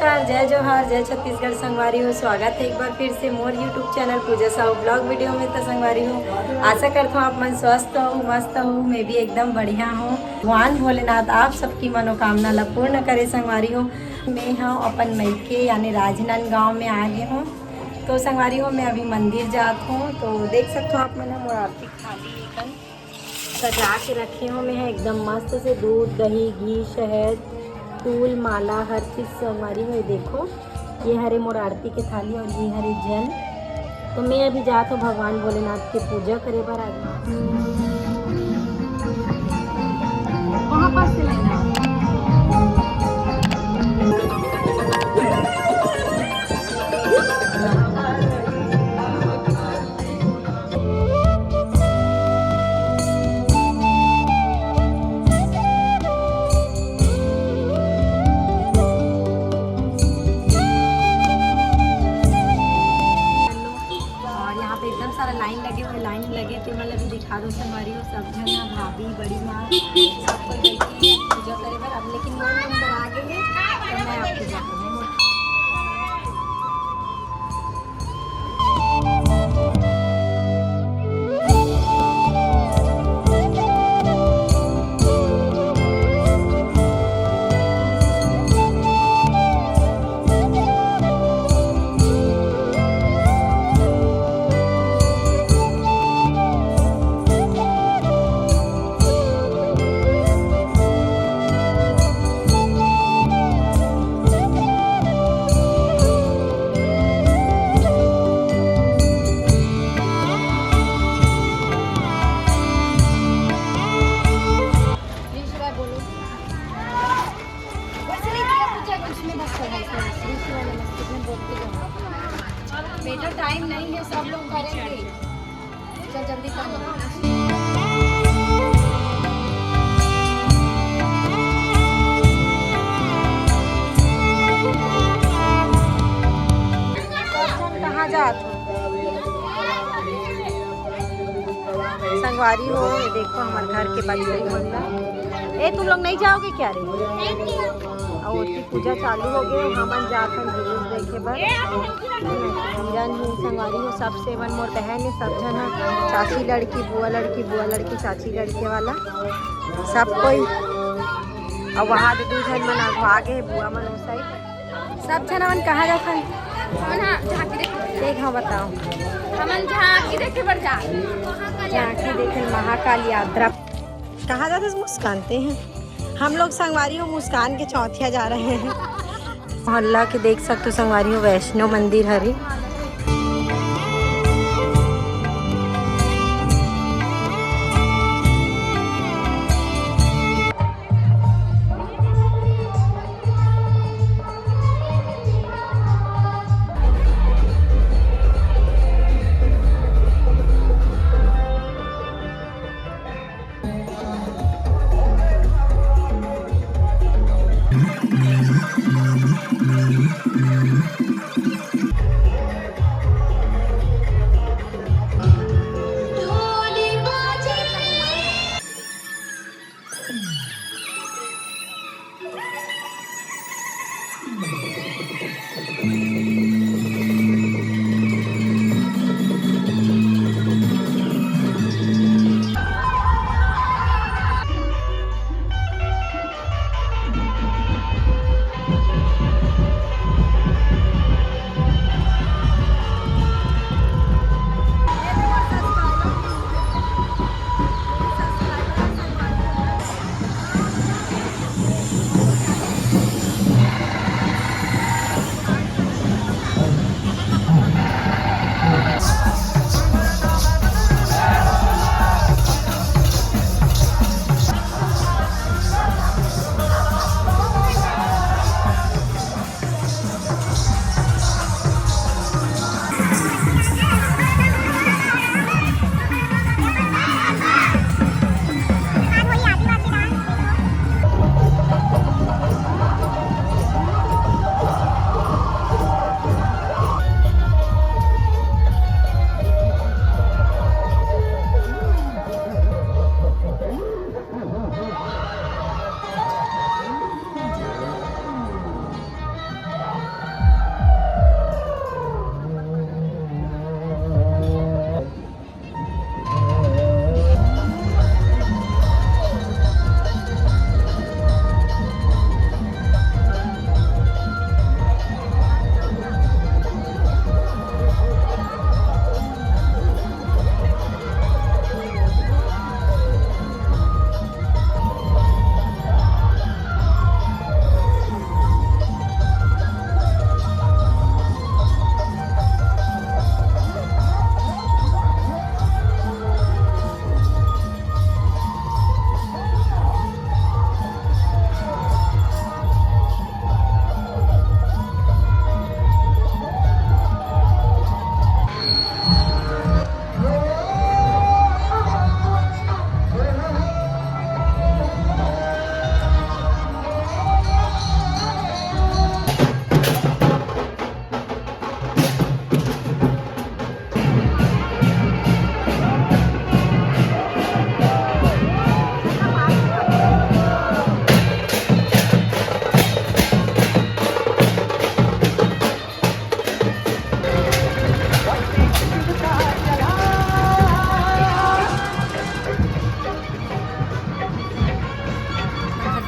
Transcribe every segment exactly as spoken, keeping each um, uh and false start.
नमस्कार, जय जोहार, जय छत्तीसगढ़ संगवारी हो। स्वागत है एक बार फिर से मोर YouTube चैनल पूजा साहू ब्लॉग वीडियो में। तो संगवारी हो, आशा करता हूँ आप मन स्वस्थ हो, मस्त हो। मैं भी एकदम बढ़िया हूँ। भगवान भोलेनाथ आप सबकी मनोकामना ला पूर्ण करे संगवारी हो। मैं हाँ अपन मइके यानी राजनांदगांव में आ गए हूँ। तो संगवारी हो, मैं अभी मंदिर जात हूँ। तो देख सकते हो आप मन, मोर आरती थाली एकन सजा के रखे हो मैं ह एकदम मस्त से, दूध, दही, घी, शहद, फूल, माला, हर चीज संगवारी हो। देखो, ये हरे मोर आरती के थाली और ये हरे जल। तो मैं अभी जात हूँ भगवान भोलेनाथ के पूजा करे बर। आज वहाँ पास से लेना। और यहाँ पे एकदम सारा लाइन लगे हुए, लाइन लगे थे, मतलब दिखा दो संगवारी हो, सब झन ह, भाभी, बड़ी माँ, सब कोई बैठी है पूजा करे बर। अब लेकिन मोर नंबर आ गए है, तो मैं आपको जाऊँगी। जय शिवाय बोलो। वैसे नहीं किया पूजा, कुछ नहीं, बस हो गया, इसमें बस जय शिवाय नमस्ते में बोलते जाओ। बेटा, टाइम नहीं है, सब लोग करेंगे। चल जल्दी कर लो। कहाँ जात हो? संगवारी हो, ये देखो हमर घर के बछरू मन ला। ए, तुम लोग नहीं जाओगे क्या रे? और ओती पूजा चालू हो गए, हमन जात हन जुलूस देखे बर। किरण ही संगवारी हो, सब सेवन मोर बहन है, सब झन ह, चाची लड़की, बुआ लड़की, बुआ लड़की, चाची लड़के वाला, सब कोई। अब वहाँ दे दू झन मन अगवा गए, बुआ मन ओ साइड। सब झन हमन कहाँ जाथन? हमन हा झांकी देखे। देख, हाँ, बताओ। हमन झांकी देखे बर जा। झांकी देखे, महाकाल यात्रा। कहाँ जाथस मुस्कान ते हैं? हम लोग संगवारी हो मुस्कान के चौथिया जा रहे हैं। मोहल्ला के देख सकते हो संगवारी हो, वैष्णो मंदिर हरे।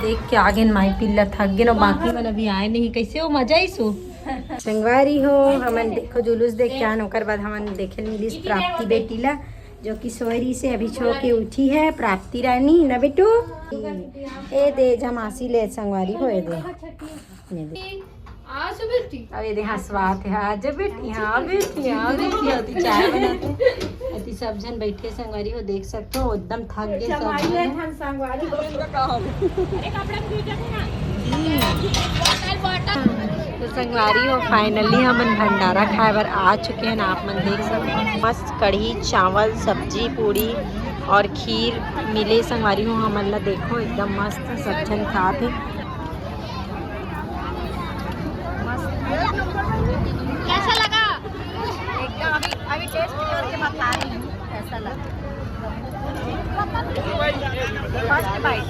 देख के आगे माई पिल्ला थक गे ना, बाकी मन अभी आए नहीं। कैसे हो, मजा ही सो? संगवारी हो, हमन देखो जुलूस देख के आन, ओकर बाद हमन देखे मिलिस प्राप्ति बेटी ला, जो कि सोय रहिसे अभी छो के उठी है। प्राप्ति रानी ना बेटू, ए दे जमासी ले संगवारी हो, ए दे, ए दे। आज बेटी अब ये दे हंसवात है, आज बेटी, हाँ बेटी, हाँ बेटी, अति चाय बनाते हैं। अति सब झन बैठे संगवारी हो, देख सकते हो एकदम थक गए सब झन। तो संगवारी हो, finally हमन भंडारा खाए बर आ चुके हैं। आप मन देख सकते हो, मस्त कढ़ी चावल, सब्जी, पूड़ी और खीर मिले संगवारी हो हमन ला। देखो एकदम मस्त सब झन खात हे। कैसा लगा? एकदम अभी अभी टेस्ट करके बता रही हूँ कैसा लगा। First bite.